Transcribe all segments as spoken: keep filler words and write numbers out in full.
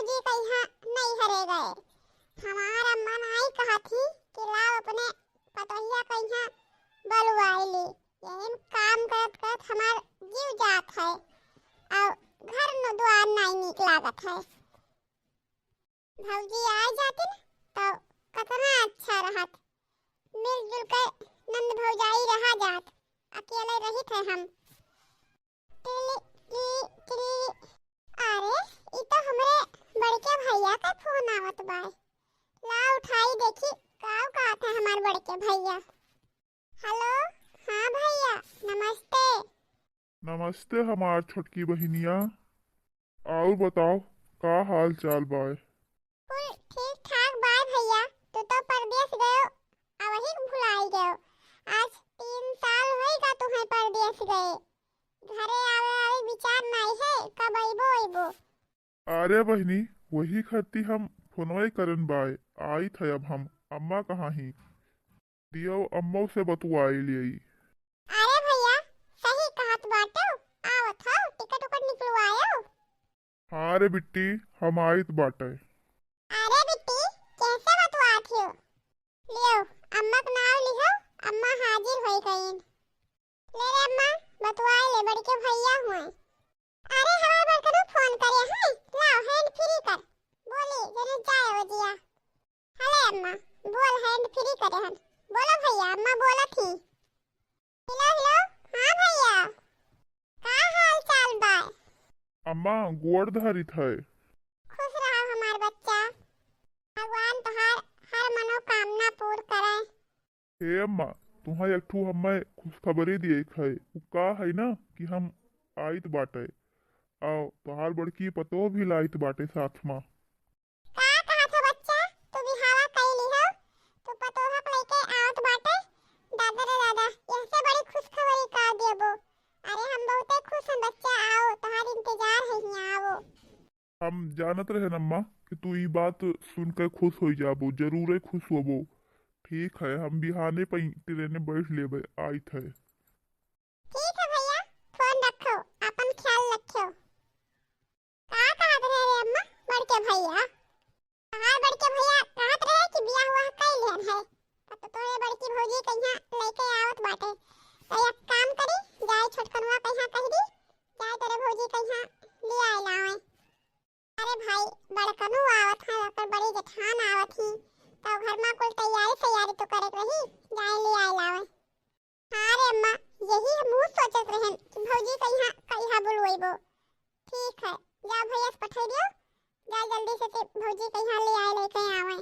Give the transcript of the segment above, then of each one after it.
जी कहिया नैहरे गए। हमार अम्मा नाई कहत ही कि लाओ अपने पतोहिया कहिया बलुआई ली। यही में काम करत करत हमार जीव जात है और घर न द्वार नाई नीक लागत है। भौजी आ जातिन तो कतना अच्छा रहत, मिलजुल के नंद भौजाई रहा जात, अकेले रहित है हम। टिली, टिली, टिली। अरे, ई तो हमरे बड़के भैया का फोन आवत बा। ला उठाई देखी, का कहत है हमार बड़के भैया। हेलो, हाँ भैया, नमस्ते। नमस्ते हमार छोटकी बहिनिया। और बताओ, का हाल चाल बाय? कुल ठीक ठाक बाय भैया, तू तो परदेस गयो, अबही भुलाई गयो। आज तीन साल होइगा तुम्हें परदेस गए, घरे आवे आवे विचार नाई है, कब अइबो अइबो? अरे बहिनी, वही खती हम फोनवे करन बाय, आइत है अब हम, अम्मा कहाँ ही? दियो अम्मो से बतुआई लियई। अरे भैया, सही कहत बाटो, आवत हो, टिकट उकट निकलवायो। हाँ रे बिट्टी, हम आइत बाटे। अरे बिट्टी, कैसे बतुआत हो? लियो, अम्मा के नाव लिहो, अम्मा हाजिर होई गईन। ले रे अम्मा, बतुआई ले, बड़के भैया हुए। अरे हमार बड़कनू फोन करे हैं, लाओ हैंड फ्री कर, बोली जने जाए हो जिया। हेलो अम्मा, बोल, हैंड फ्री करे हन। बोलो भैया, अम्मा बोलत ही। हेलो, हेलो, हाँ भैया, का हाल चाल बा? अम्मा, गोड़ धरित है। खुश रहो हमार बच्चा, भगवान तोहार हर मनोकामना पूर करे। हे अम्मा, तुहाँ एक ठू हम्मे खुशखबरी दिए है। उ का है ना कि हम आइत बाटे, और तोहार बड़की पतोह भी लाइत बाटे साथ मा। का कहत हो बच्चा, तू बिहावा कई लिहो, तू पतोह के लेके आवत बाटे? दादा रे दादा, यहसे बड़ी खुशखबरी का देबो? अरे हम बहुते खुश हैं बच्चा, आओ, तोहार इंतजार है हियाँ, आओ। हम जानत रहेन अम्मा कि तू ई बात सुन के खुश होई जाबो, जरूरे खुश होबो। ठीक है, हम बिहाने पई ट्रेने बैठ लेबे, आइत है। ठीक है भैया, फोन रखो, अपन ख्याल रखो। का कहत रहे रे अम्मा, बड़के भैया? तोहार बड़के भैया कहत रहे कि बियाह हुआ कई लिहन है, तो तोरे बड़की भौजी कहिया लेके आवत बाटे। तो एक काम करी, जाए छोटकनुआ कहिया कह दी, जाए तोरे भौजी कहिया ले आए लावे। अरे भाई, बड़कनू आवत है, ओकर बड़ी जेठान आवत ही, तो घर मा कुल तैयारी सैयारी तो करे के रही, जाए ले आए लावे। हाँ रे अम्मा, यही हमहू सोचत रहेन कि भौजी कहिया कहिया बुलवइबो। ठीक है, जा भैया से पठाई दियो, जा जल्दी से ते भौजी कहिया ले आए लेके आवे।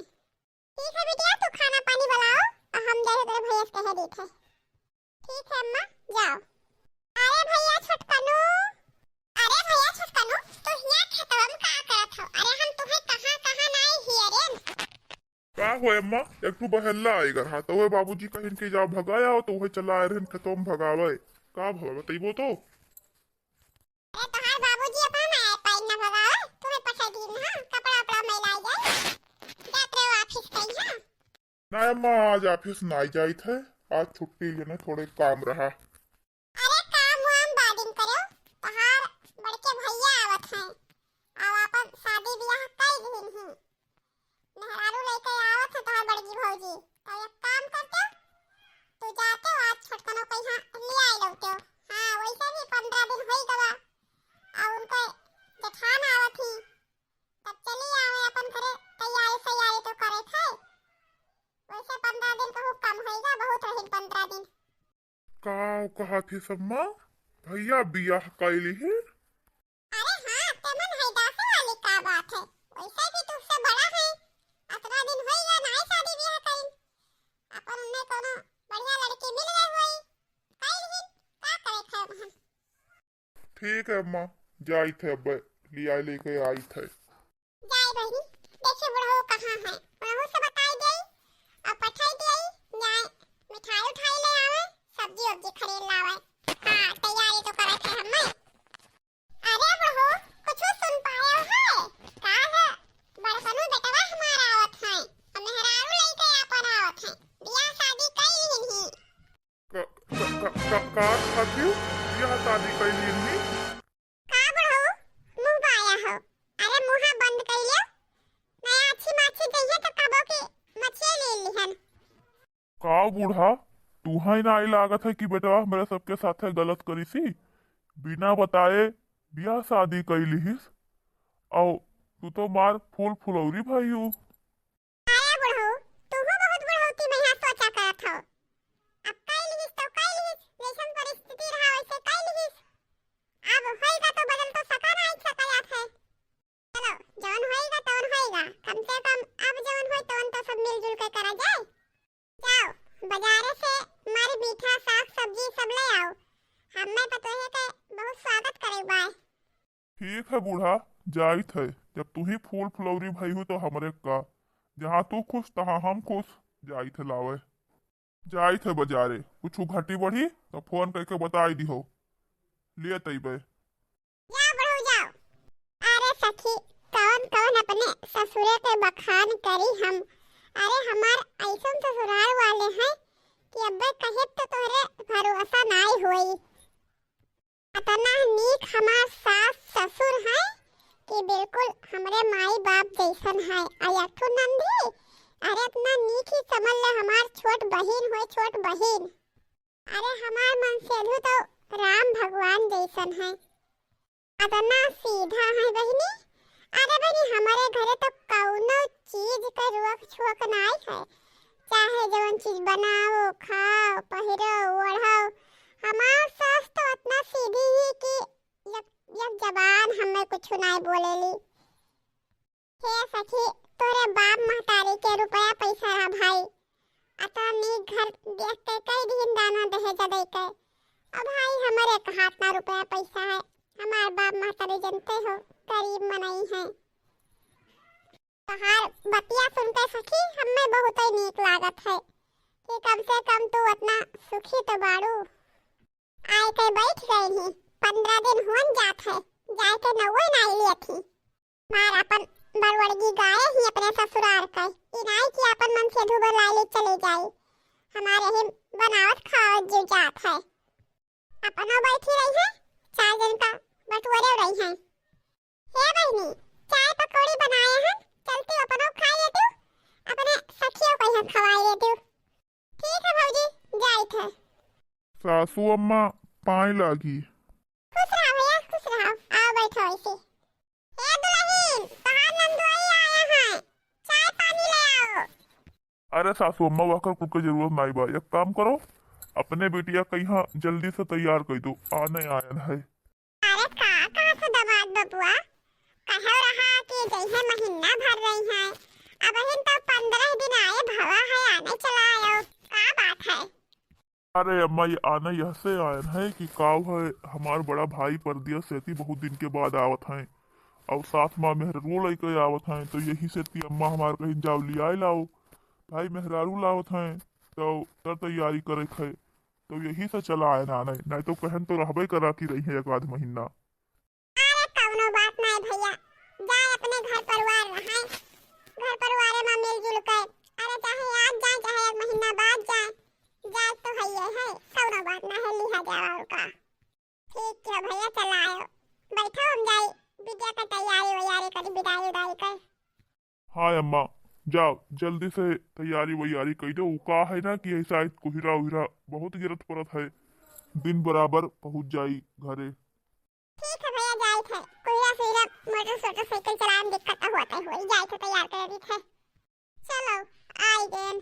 ठीक है बिटिया, तू खाना पानी बनाओ और हम जाए तेरे भैया से कह देते हैं। ठीक है अम्मा, जाओ। अरे भैया छोटकनू, अरे भैया छोटकनू, तू हियाँ खेतवा में का करत हो? अरे हम तुम्हें कहाँ कहाँ नाई हियरेन। का हो अम्मा, एक ठू बहल्ला आइगा रहा, तो वह बाबूजी कहिन के जाओ भगाया हो, तो वह चला आए रहन खेतों में भगावे। का भवा बतइबो तो? अरे तोहार बाबूजी अपना ना आए पाइन ना भगावे, तुम्हें पठा दीन, हाँ, कपड़ा उपड़ा मैला आ जाए, जात रहो ऑफिस कहीं, हाँ। ना अम्मा, आज ऑफिस ना जाइत है, आज छुट्टी लेने थोड़े काम रहा। अरे काम वाम बादिन करो, तोहार बड़के भैया आवत हैं, अब अपन शादी ब्याह कई लिहिन ही। मेहरारू लेके आवत है तोहार बड़की भौजी, तो एक काम करते, तू जाते हो आज छोटकनो के यहाँ ले आए लौटे हो। हाँ, वैसे भी पन्द्रह दिन होई गवा, अब उनके जेठान आवत ही, तब चली आवे अपन घरे, तैयारी सैयारी तो करे थे। वैसे पन्द्रह दिन कहूँ कम होइगा, बहुत रहिन पन्द्रह दिन। का कहत हिस अम्मा? भैया बियाह कइ लिहिन? अरे हाँ, तेमन है दासे वाली का बात है, वैसे भी तुझसे बड़ा है, अतना दिन होइगा नाई शादी बियाह कइन, अपन उन्हें कोनो बढ़िया लड़की मिल गई होई, कइ लिहिन, का करे खाए वहाँ। ठीक है अम्मा, जाइत है, अब लिया लेके आइत है। जाए बहिनी, देखे बुढ़ऊ कहाँ है, बुढ़ऊ से बताई देई और पठाई देई, जाए मिठाई उठाई ले आवे, सब्जी उब्जी खरीद लावे। हाँ, तैयारी तो करत है हम्मे। अरे बुढ़ऊ, कुछ सुन पाए है? का है? बड़कनू बेटवा हमार आवत है, और मेहरारू लेके आपन आवत है, बियाह शादी कई लिहिन ही। का, का, का, का, का खातिर बियाह शादी कइ लिहिन ही? का बुढ़ऊ, मुँह बाया हो? अरे मुँहा बंद कइ ले, का बूढ़ा, तुहई नाई लागत है कि बेटवा हमरे सबके साथे गलत करिसी? बिना बताए बियाह शादी कई लिहिस, अउ तू तो मार फूल फुलौरी भइउ। अरे बुढ़ऊ, तुहू बहुत बुढ़ौती में यहाँ सोचा करत हो। अब कई लिहिस तो कई लिहिस, जैसन परिस्थिति रहा वैसे कई लिहिस। अब होइगा तो बदल तो सका ना, सका जात है। चलो, जौन होइगा तौन होइगा, कम से कम अब जौन होई तौन तो सब मिलजुल के करा जाए। जाओ, बाजारे से मारी मीठा साग सब्जी सब ले आओ, हम्मे पतोहे के बहुत स्वागत करे बाय। ठीक है बूढ़ा, जाइत है। जब तू ही फूल फुलौरी भइहू तो हमरे का, जहाँ तू खुश तहाँ हम खुश। जाइत है लावे। जाइत है बाजारे, कुछ घटी बढ़ी तो फोन करके बताई दिहो, ले तैबे। जाओ बुढ़ऊ जाओ। अरे सखी, कौन कौन अपने ससुरे के बखान करी हम। अरे हमार ऐसन ससुराल वाले हैं कि अब्बे कहे तो तोहरे भरोसा नाई होई। अतना नीक हमार सास ससुर हैं कि बिल्कुल हमरे माई बाप जैसन है। आ एक ठो नंदी, अरे अतना नीक ही समझ ले, हमार छोट बहिन होय, छोट बहिन। अरे हमार मनसेधु तो राम भगवान जैसन है, अतना सीधा है बहिनी। अरे बहिनी, हमारे घरे तो कौनो चीज के रोक छोक नाई है, चाहे जवन चीज बनाओ, खाओ, पहिरो, ओढ़ो। हमार सास तो अतना सीधी ही कि एक, एक जबान हमें कुछ नाई बोलेली। हे सखी, तोरे बाप महतारी के रुपया पैसा रहा भाई, अतना नीक घर देख के कई दिन दाना दहेज दे के। अब भाई हमरे एक हाथ ना रुपया पैसा है, हमार बाप महतारी जनते हो गरीब मनई हैं। तोहार बतिया सुन के सखी हमें बहुत ही नीक लागत है कि कम से कम तू अतना सुखी तो बाड़ू। आए के बैठ गए ही, पन्द्रह दिन हुअन जात है, जाए के नौवे नाई लियत ही। मार अपन बरवड़गी गाए ही अपने ससुरार के, ई नाई कि अपन मनसेधु बुलाए ले चले जाए। हमारे ही बनावत खावत जो जात है। अपनो बैठी रही है, चार दिन का बटुअरे रही है। हे बहिनी, चाय पकौड़ी बनाए हैं, चलती अपनो खाई लेती, अपने सखियों को यहाँ खवाई लेती। ठीक है भौजी, जाइत है। सासू अम्मा, पाँय लागी। खुश रहा भैया, खुश रहा। आओ बैठो ऐसे। हे दुल्हन, तोहार नंदोई आया है, चाय पानी ले आओ। अरे सासू अम्मा, वहकर कुल के जरूरत नाई बा। एक काम करो, अपने बिटिया के यहाँ जल्दी से तैयार कर दो, आने आयन है। अरे का, का से दमाद बबुआ? कहो रहा कि जइहे महीना भर रही हैं। अबहिन तो पन्द्रह दिन आए भवा है, आने चला आयो। का बात है? अरे अम्मा, ये आने यह से आयन है कि काव है, हमार बड़ा भाई परदेस से ती बहुत दिन के बाद आवत हैं, और साथ में मेहररुओ लइके आवत हैं, तो यही से ती अम्मा हमार कहिन जाओ लियाए लाओ, भाई मेहरारू लावत हैं, तो तर तैयारी करे खे। तो यही से चला आए ना, नहीं, नहीं तो कहन तो रहबे करा कि रही है एक आध महीना। अरे कौनो बात नहीं भैया, जाए अपने घर परिवार रहे, घर परिवार में मिलजुल के, अरे चाहे आज जाए चाहे एक महीना बाद जाए, जाए तो है ये है, कौनो बात ना है, लिहा जाए और का। ठीक है भैया, चला आयो, बैठो हम जाए बिटिया का तैयारी वैयारी करी, विदाई उदाई कर। हाँ अम्मा, जाओ जल्दी से तैयारी वैयारी कई दो। उ का है ना कि ऐसा कुहिरा उहिरा बहुत गिरत पड़त है, दिन बराबर पहुँच जाई घरे। ठीक है भैया, जाइत है। कुहिरा सुहिरा मोटर सोटरसाइकिल चलाए में दिक्कत तो होत है, होई जाइत है, तैयार कर दीत है। चलो, आई गेन।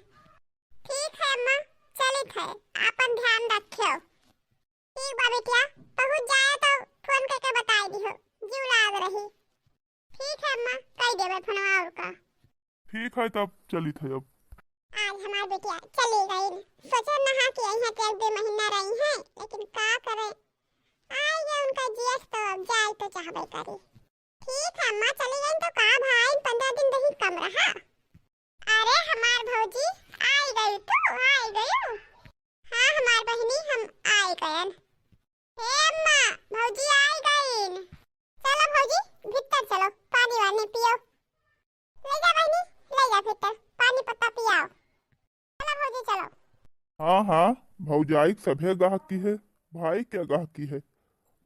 ठीक है अम्मा, चलित है, आपन ध्यान रखियो। ठीक बा बिटिया, पहुँच जाए तो फोन करके बताई दिहो, जीव लाग रही। ठीक है अम्मा, कई देबे फोनवा और का। ठीक है तब चलित है अब। आज हमार बिटिया चली गई, सोचे नहा कि यहाँ के एक दो महीना रही है, लेकिन का करे, आई गए उनका जीएस तो अब जाए तो चाहबे करी। ठीक है अम्मा, चली गई तो का भाई, पन्द्रह दिन रही कम रहा। अरे हमार भौजी, आई गई तू, आई गई। हाँ हमार बहिनी, हम आई गयन। हे अम्मा, भौजी आई गईन। चलो भौजी, भीतर चलो, पानी वानी पियो। ले जा बहिनी, ले जा भीतर, पानी पत्ता पियाओ। चलो भौजी, चलो। हाँ, हाँ, भौजाई के सभे गाहकी है, भाई के गाहकी है,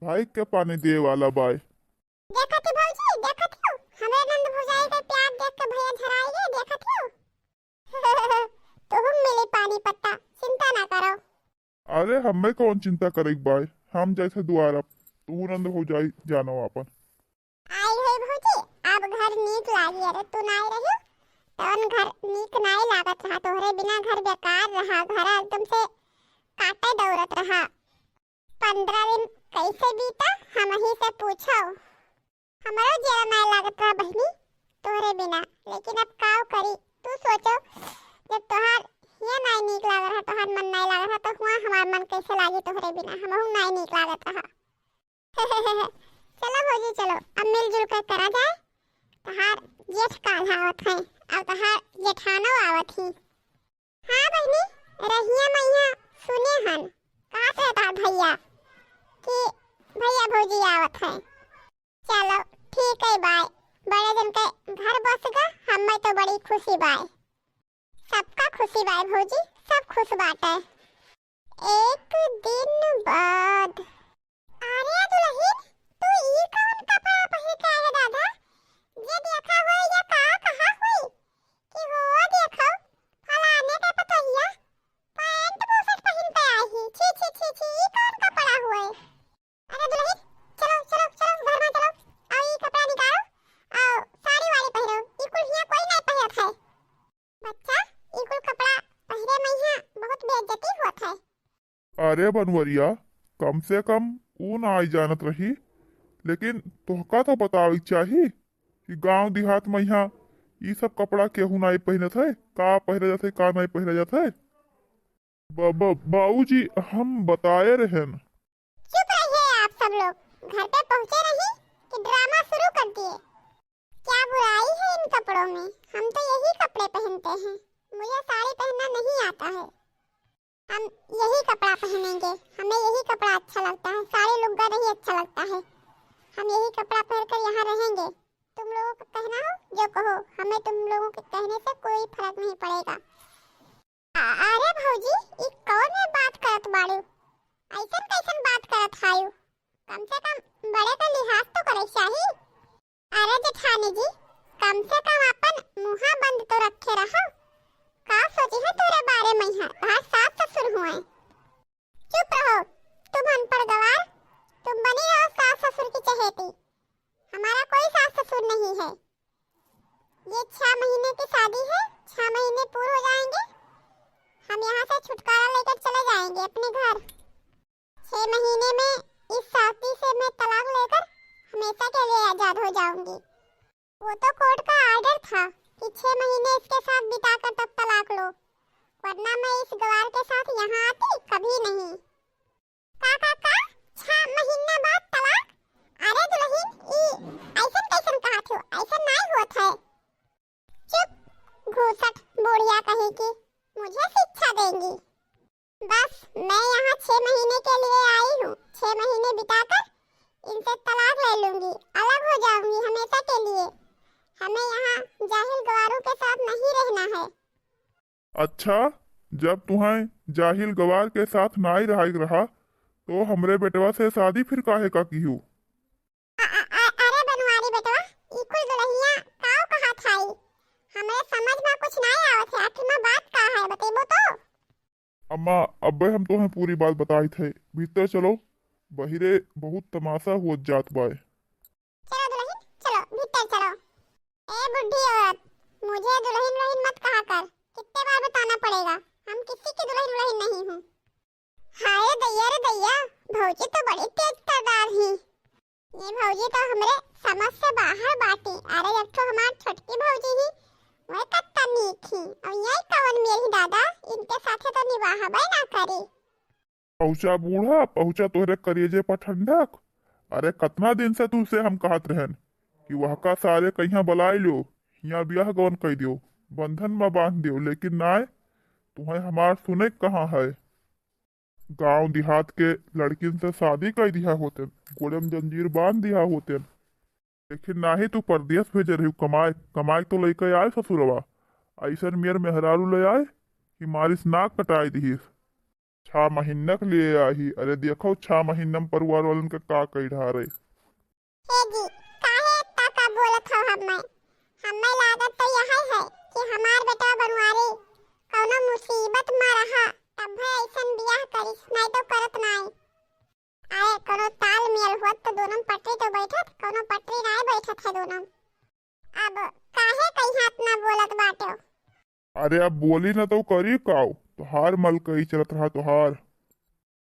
भाई के पानी दिए वाला बाय। देखत ही भौजी, देखत हो, हमरे नंद भौजाई के प्यार देख के भैया झराई गए, देखत हो। तुहुम मिली पानी पत्ता, चिंता ना करो। अरे, हमें कौन चिंता करे के बाय, हम जैसे दुआर अब, तू नंद हो जाई, जानो आपन। आई होई भौजी, अब घर नीक लागी। अरे, तू नाई रही, तवन घर नीक नाई लागत रहा, तोहरे बिना घर बेकार रहा, घर एकदम से काटे दौड़त रहा। पन्द्रह दिन कैसे बीता, हम ही से पूछो। हमरो जियरा नाय लागत रहा बहिनी तोहरे बिना, लेकिन अब काव करी? तू सोचो, जब तोहार हिया नाय नीक लागत रहा, तोहार मन नाय लागत रहा, तो हुआ हमार मन कैसे लागी तोहरे बिना? हमहू नाय नीक लागत रहा। चलो भौजी, चलो, अब मिलजुल के करा जाए। तोहार जेठ काल आवत है, अब तोहार जेठानो आवत ही। हाँ बहिनी, रहिया मइया सुने हन, कहत रहता भैया कि भैया भौजी आवत है। चलो ठीक है, बाय। बड़े जन के घर बस गा, हमें तो बड़ी खुशी बाय। सबका खुशी बाय भौजी, सब खुश बाटे। एक दिन बाद। अरे दुलहिन, तू ई कवन कपड़ा पहिर के आए है दादा? जे देखा होई या का कहा होई कि हो देखो, फलाने के पतोहिया पैंट बुशर्ट पहिन के आई ही। छी, छी, छी, छी, ई कवन कपड़ा हुए? अरे दुलहिन, चलो, चलो, चलो, घर में चलो, और ई कपड़ा निकालो, और साड़ी वाड़ी पहिरो, ई कुल हियां कोई नहीं पहिरत है। बच्चा, ई कुल कपड़ा पहिरे में यहाँ बहुत बेइज्जती होत है। अरे बनवरिया, कम से कम ऊ ना आई जानत रही, लेकिन तोहका तो बतावे के चाही कि गांव देहात में यहाँ ई सब कपड़ा केहू नाई पहिनत है, का पहिरा जात है, का नाई पहिरा जात है। ब-, ब-, बाबूजी, हम बताए रहेन। चुप रहिए आप सब लोग, घर पे पहुँचे नहीं कि ड्रामा शुरू कर दिए। क्या बुराई है इन कपड़ों में? हम तो यही कपड़े पहनते हैं। मुझे साड़ी पहनना नहीं आता है। हम यही कपड़ा पहनेंगे, हमें यही कपड़ा अच्छा लगता है, साड़ी लुग्गा नहीं अच्छा लगता है। हम यही कपड़ा पहनकर यहाँ रहेंगे। तुम लोगों का कहना हो जो कहो, हमें तुम लोगों के कहने से कोई फर्क नहीं पड़ेगा। अ-, अरे भौजी, ई कौन में बात करत बाड़ू? ऐसन कैसन बात करत हायू? कम से कम बड़े का लिहाज तो करे चाही। अरे जेठानी जी, कम से कम अपन मुँहा बंद तो रखे रहो। का सोची है तोरे बारे में यहाँ, तोहार सास ससुर हुए। चुप रहो, तुम अनपढ़ गवार, तुम बनी रहो सास ससुर की चहेती। हमारा कोई सास ससुर नहीं है। ये छह महीने की शादी है, छह महीने पूरे हो जाएंगे, हम यहाँ से छुटकारा लेकर चले जाएंगे अपने घर। छह महीने में इस शादी से मैं तलाक लेकर हमेशा के लिए आजाद हो जाऊंगी। वो तो कोर्ट का ऑर्डर था कि छह महीने इसके साथ बिताकर तब तलाक लो, वरना मैं इस गवार के साथ यहाँ आती कभी नहीं। का, का, का? छह महीना बाद तलाक? अरे दुलहिन, ई ऐसन कैसन कहत हो? ऐसन नाई होत है। चुप, घूसट बुढ़िया कहीं की, मुझे शिक्षा देंगी। बस, मैं यहाँ छह महीने के लिए आई हूँ, छह महीने बिताकर इनसे तलाक ले लूंगी, अलग हो जाऊंगी हमेशा के लिए। हमें यहाँ जाहिल गवारों के साथ नहीं रहना है। अच्छा, जब तुहें जाहिल गवार के साथ नाई रहाइक रहा, तो हमरे बेटवा से शादी फिर काहे का किहू? अ-, अ-, अ-, अरे बनवारी बेटवा, ई कुल दुलहिया काव कहत हाई? हमरे समझ में कुछ नाई आवत है, आखिर में बात का है, बतेबो तो? अम्मा, अब्बे हम तोहें पूरी बात बताइत है, भीतर चलो, बहिरे बहुत तमाशा होत जात बाय। चलो दुलहिन, चलो, भीतर चलो। ए बुढ़ी औरत, मुझे दुलहिन वुलहिन मत कहा कर, कितने बार बताना पड़ेगा, हम किसी की दुलहिन वुलहिन नहीं हूँ। हाय दैया रे दैया, भौजी तो बड़ी तेज तर्रार ही। ये भौजी तो हमरे समझ से बाहर बाटी। अरे एक ठो हमार छोटकी भौजी ही, वह कत्ता नीक ही, और यही कवन मेर ही दादा, इनके साथे तो निबाहबे ना करी। पहुँचा बूढ़ा, पहुँचा तोहरे करेजे पर ठंडक। अरे, कतना दिन से तुसे हम कहत रहन कि वहका सारे कहिया बलाइ ल्यो, हियाँ बियाह गवन कइ द्यो, बंधन में बाँध द्यो, लेकिन नाय, तुहें हमार सुने के कहाँ है। गाँव देहात के लड़किन से शादी कइ दिहा होतेन, गोड़े में जंजीर बाँध दिहा होतेन। लेकिन नाही, तू परदेस भेजे रहिउ कमाए, कमाए तो लइके आए ससुरवा। अइसन मेर मेहरारू ले आए कि मारिस नाक कटाए दिहिस। छह महीना के लिए आई। अरे देखो, छह महीना में परिवार वालन के का कही ढारे। हे जी, काहे इतना का बोलत हो हम्मे? हम्मे लागत तो यही है कि हमार बेटा बनवारी कौनो मुसीबत मा रहा, तब है ऐसन बियाह करिस, नाई तो करत नाई। अरे, कौनो तालमेल होत तो दोनों पटरी तो बैठत, कौनो पटरी नाई बैठत है दोनों। अब काहे कहीं हाथ ना बोलत बाटे? अरे, अब बोली ना तो करी काव? तोहार मलकई चलत रहा तोहार।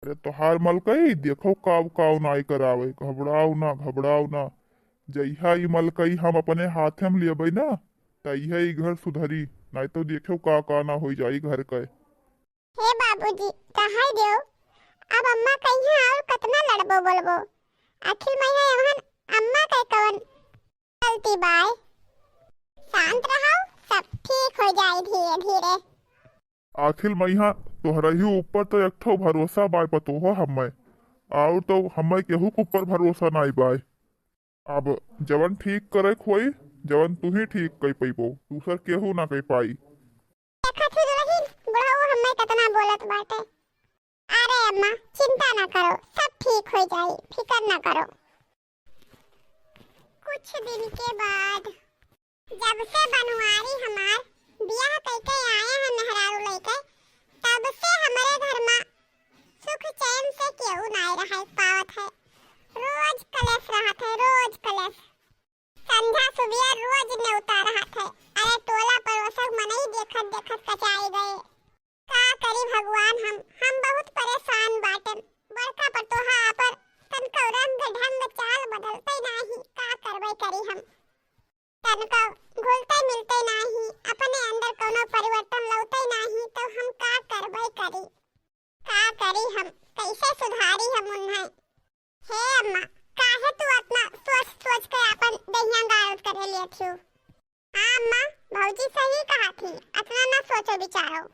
अरे, तोहार मलकई, देखो काव काव नाई करावे। घबराओ ना, घबराओ ना। जइहा ई मलकई हम अपने हाथे में लेबै ना, तइहा ई घर सुधरी, नाई तो देखो का का ना होई जाई घर के। हे बाबूजी, कहाई देव, अब अम्मा कहिया और कतना लड़बो बोलबो? आखिर मैं है एहन अम्मा के कवन गलती बाय? शांत रहो, सब ठीक हो जाए धीरे धीरे। आखिर मैहा तोहरा ही ऊपर तो एक ठो भरोसा बाय पतोहो हम्मे, और तो हम्मे केहू के ऊपर भरोसा नाई बाय। अब जवन ठीक करे के होई, जवन तू ही ठीक कई पइबो, दूसर केहू ना कई पाई। देखत ही दुलहिन, बुढ़ऊ हम्मे कतना बोलत बाटे। अरे अम्मा, चिंता ना करो, सब ठीक हो जाई, फिकर ना करो। कुछ दिन के बाद जब से बनवारी हमार बियाह कइके आए हैं मेहरारू लइके, तब से हमरे घर मा सुख चैन से केहू नाई रह पावत है। रोज कलेश रहत है, रोज कलेश। संझा सुबेर रोज नेवता रहत है। अरे टोला पड़ोसक मनई देखत देखत कचाई गए। का करी भगवान हम, हम बहुत परेशान बाटन। बड़का पतोहा आपन तनको रंग ढंग चाल बदलते नाही, का करबे करी हम? तनको घुलते मिलते नाही, अपने अंदर कोनो परिवर्तन लौते नाही, तो हम का करबे करी? का करी हम, कैसे सुधारी हम उन्हें? हे अम्मा, काहे तू अतना सोच सोच के आपन दहिया गारद करे लेत हो? हाँ अम्मा, भौजी सही कहा थी, अतना ना सोचो विचारो।